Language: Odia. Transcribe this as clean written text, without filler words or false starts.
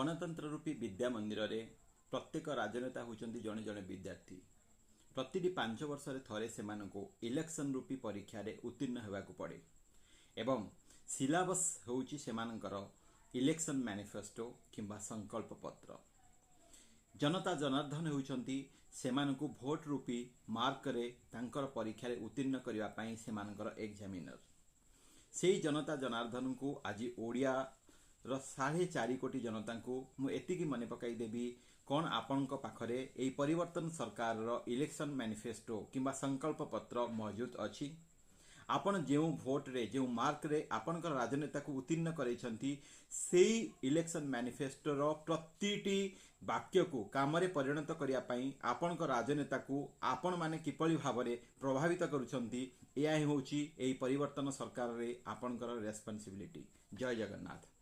ଗଣତନ୍ତ୍ର ରୂପୀ ବିଦ୍ୟା ମନ୍ଦିରରେ ପ୍ରତ୍ୟେକ ରାଜନେତା ହେଉଛନ୍ତି ଜଣେ ଜଣେ ବିଦ୍ୟାର୍ଥୀ। ପ୍ରତିଟି 5 ବର୍ଷରେ ଥରେ ସେମାନଙ୍କୁ ଇଲେକ୍ସନ୍ ରୂପୀ ପରୀକ୍ଷାରେ ଉତ୍ତୀର୍ଣ୍ଣ ହେବାକୁ ପଡ଼େ ଏବଂ ସିଲାବସ୍ ହେଉଛି ସେମାନଙ୍କର ଇଲେକ୍ସନ୍ ମ୍ୟାନିଫେଷ୍ଟୋ କିମ୍ବା ସଂକଳ୍ପ ପତ୍ର। ଜନତା ଜନାର୍ଦ୍ଦନ ହେଉଛନ୍ତି ସେମାନଙ୍କୁ ଭୋଟ ରୂପୀ ମାର୍କରେ ତାଙ୍କର ପରୀକ୍ଷାରେ ଉତ୍ତୀର୍ଣ୍ଣ କରିବା ପାଇଁ ସେମାନଙ୍କର ଏକ୍ଜାମିନର। ସେଇ ଜନତା ଜନାର୍ଦ୍ଦନଙ୍କୁ ଆଜି ଓଡ଼ିଆର 4.5 କୋଟି ଜନତାଙ୍କୁ ମୁଁ ଏତିକି ମନେ ପକାଇ ଦେବି, କ'ଣ ଆପଣଙ୍କ ପାଖରେ ଏଇ ପରିବର୍ତ୍ତନ ସରକାରର ଇଲେକ୍ସନ୍ ମ୍ୟାନିଫେଷ୍ଟୋ କିମ୍ବା ସଂକଳ୍ପ ପତ୍ର ମହଜୁଦ ଅଛି? ଆପଣ ଯେଉଁ ଭୋଟରେ, ଯେଉଁ ମାର୍କରେ ଆପଣଙ୍କର ରାଜନେତାକୁ ଉତ୍ତୀର୍ଣ୍ଣ କରାଇଛନ୍ତି, ସେଇ ଇଲେକ୍ସନ୍ ମ୍ୟାନିଫେଷ୍ଟୋର ପ୍ରତିଟି ବାକ୍ୟକୁ କାମରେ ପରିଣତ କରିବା ପାଇଁ ଆପଣଙ୍କ ରାଜନେତାକୁ ଆପଣମାନେ କିପରି ଭାବରେ ପ୍ରଭାବିତ କରୁଛନ୍ତି, ଏହା ହିଁ ହେଉଛି ଏହି ପରିବର୍ତ୍ତନ ସରକାରରେ ଆପଣଙ୍କର ରେସ୍ପନ୍ସିବିଲିଟି। ଜୟ ଜଗନ୍ନାଥ।